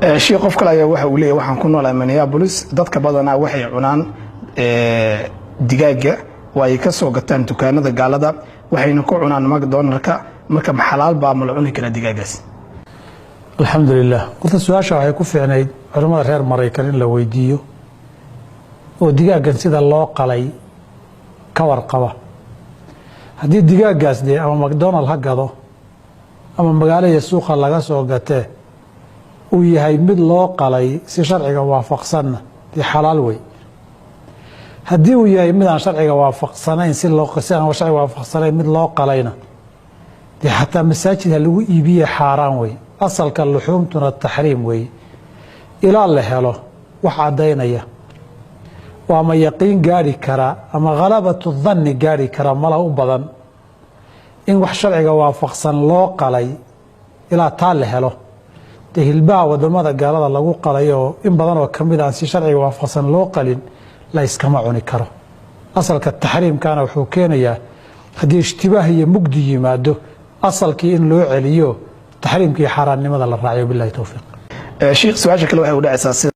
Sheekh, qof kale ayaa waxa uu leeyahy: waxaan ku noolahay Minneapolis. Dadka badanaa waxay cunaan digaaga oo ay ka soo gataan dukaanada gaalada, waxayna ku cunaan McDonaldka. Marka ma xalaal baa? Ma la cuni karaa digaagaas? Alxamdulilah. Horta su-aasha waxay ku fiicnayd culimmada reer Maraykan in la weydiiyo oo digaaggan sida loo qalay ka warqaba. Haddii digaaggaas dee ama McDonald ha gado ama magaalada suuqa laga soo gatee uu yahay mid loo qalay si sharciga waafaqsanna, dee xalaal wey. Haddii uu yahay mid aan sharciga waafaqsanayn, si aan sharciga waafaqsanayn mid loo qalayna, dee xataa masaajid ha lagu iibiye, xaaraan wey. Asalka luxuumtuna taxriim wey ilaa la helo wax caddaynaya oo ama yaqiin gaadhi kara ama khalabatu danni gaadhi kara, mala u badan in wax sharciga waafaqsan loo qalay. Ilaa taa la helo, dee hilbaha wadamada gaalada lagu qalay oo in badan oo kamid aan si sharciga waafaqsan loo qalin la iskama cuni karo. Asalka taxriimkana wuxuu keenayaa haddii ishtibaah iyo mugdi yimaado, asalkii in loo celiyo, taxriimkii xaaraannimada la raaciyo. Billahi towfiiq. Sheekh, su-aasha kale waxay u dhacaysaa sida